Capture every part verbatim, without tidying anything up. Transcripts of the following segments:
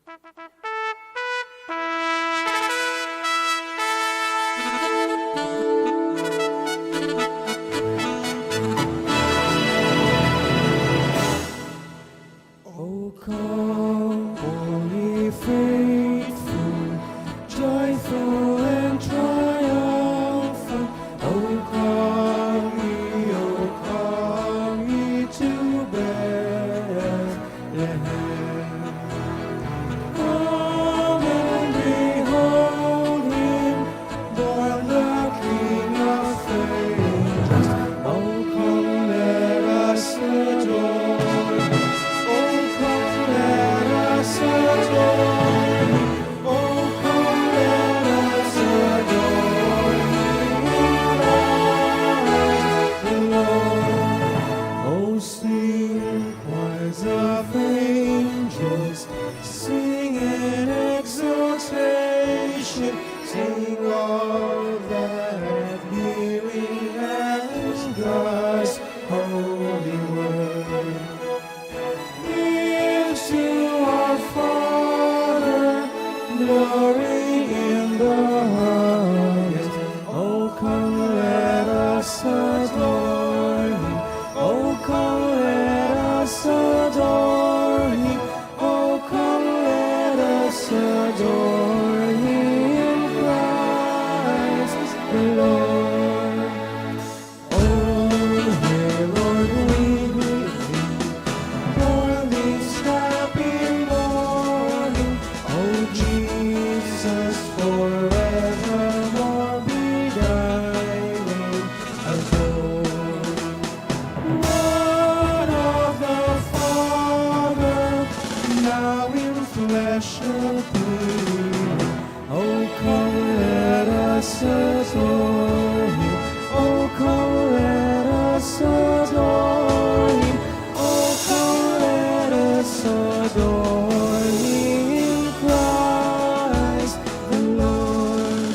O come, all ye faithful, joyful and triumphant. O come ye, O come ye to Bethlehem. Come and behold him, born the King of Ages. Oh, come, let us adore him. Oh, come, let us adore him. Oh, come, let us adore him in Christ the Lord. Oh, sing, choirs of angels, sing in exaltation, sing all that hearing and God's holy word. Give to our Father glory in the highest. Oh, come, let us adore him. Oh, come, let us adore him. Oh, come, let us adore him, Christ the Lord. Oh, herald we greet thee, born this happy morning. Oh, Jesus, forevermore be thy name adored. Word of the Father, now in flesh appearing. Oh, come, let us adore him. Oh, come, let us adore him. Oh, come, let us adore him, Christ the Lord.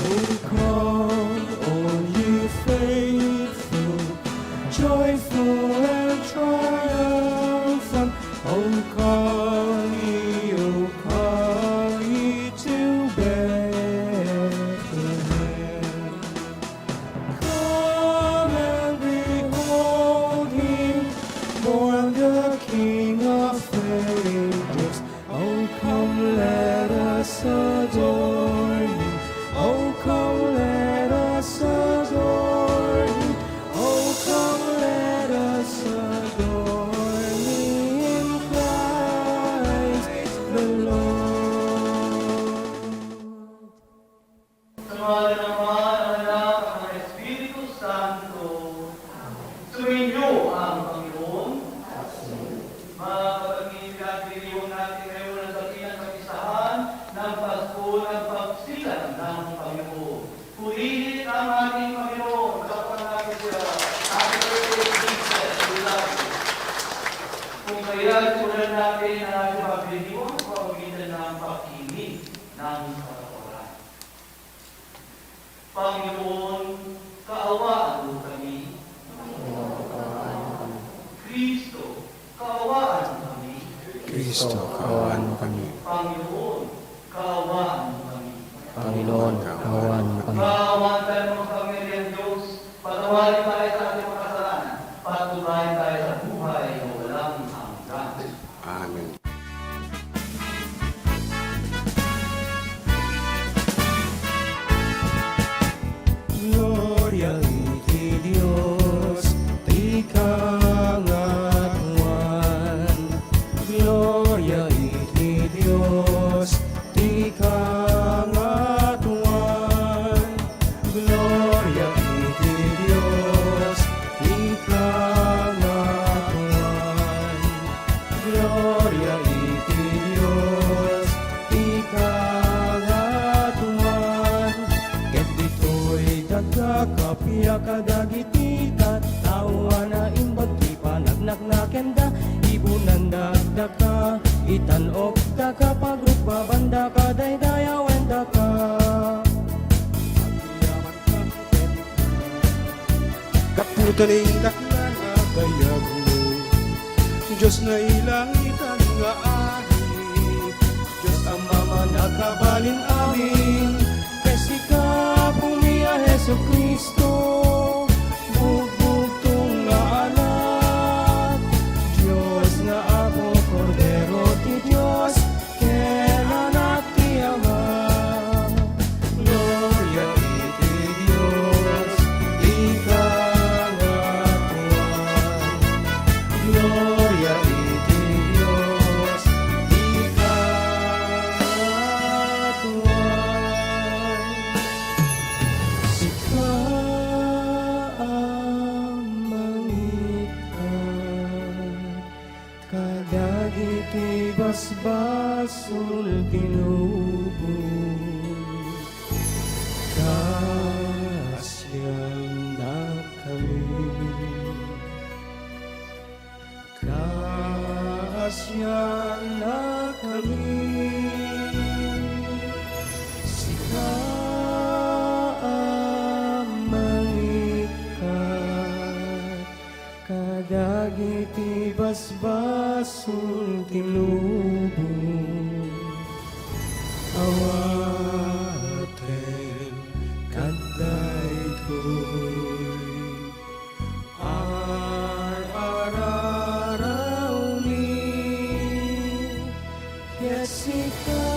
Oh, come, all ye faithful, joyful and triumphant. Oh, come ye, oh, come ye to Bethlehem. Come and behold him, born the King of Ages. Oh, come, let us adore him. Oh, come, let us adore him. Oh, come, let us adore him, Christ the Lord. Sa ngalan ng Ama, ng Anak, at ng Espiritu Santo. Sumainyo ang Panginoon. Mga kapatid, pinagdiriwang natin ngayon ang dakilang kapistahan ng Pasko ng Pagsilang ng Panginoon. Purihin ang ating Panginoon, tapakan natin siya. Happy birthday, Jesus. We love you. Kung kaya, simulan natin ang ating pagdiriwang sa pamamagitan ng pagkinig ng kapatawaran. Panginoon, kaawaan mo kami. Kristo, kaawaan mo kami. Kristo, kaawaan mo kami. Panginoon, kaawaan mo kami. Panginoon, kaawaan mo kami. Kaawaan tayo, makapangyarihang Diyos, patawarin tayo sa ating mga kasalanan, patnubayan tayo sa buhay na walang hanggan. Amen. Gloria iti Dios ti kangatoan. Gloria iti Dios ti kangatoan. Gloria iti Dios ti kangatoan. Gloria iti Dios ti kangatoan. Ket ditoy daga kappia kadagiti tattao a naimbag ti panagnaknakenda, ibunanda daka, itan-okdaka, pagrukbabandaka, daydayawendaka. Gapu ta ning daklan a kayatmo, Dios nailangitan nga Ari, Nakabalin amin, ket sika, Apomi a Jesu-Cristo, bugbugtong nga Anak, Dios nga Apo, Kordero ti Dios, ken Anak ti Ama. Gloria iti Dios, iti kangatoan. Gloria iti Dios, iti kangatoan. Sika a mangikkat kadagiti basbasol ti lubong, kaasiannakami. Kaasiannakami. Sika a mangikkat kadagiti basbasol ti lubong, awaten kadaytoy. Ar-ararawmi, ket sika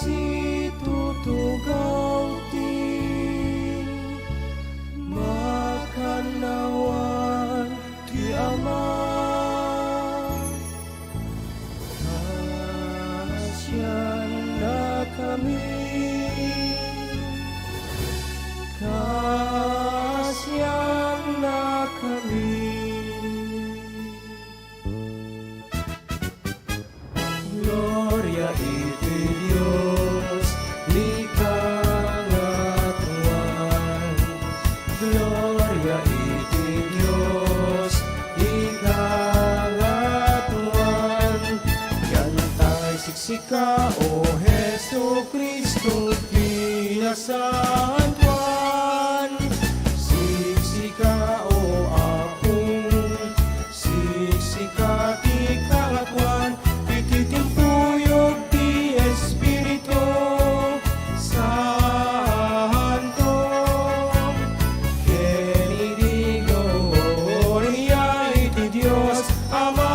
situtugaw ti makannawan ti Ama. Kaasiannakami, kaasiannakami. Gloria iti Dios, iti kangatoan. Gloria iti Dios, iti kangatoan. Diantay siksika, O Jesu-Cristo, ti nasantoan. Siksika, O Apo, siksika ti kangatoan, iti timpuyog ti Espiritu Santo. Ken idi gloria iti Dios Ama.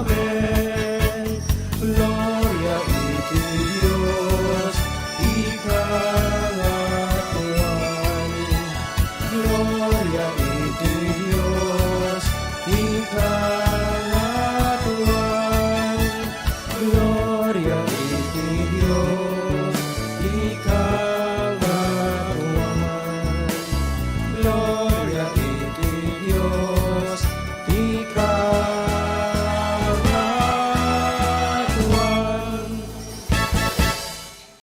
Amen. Gloria iti Dios, iti kangatoan. Gloria iti Dios, iti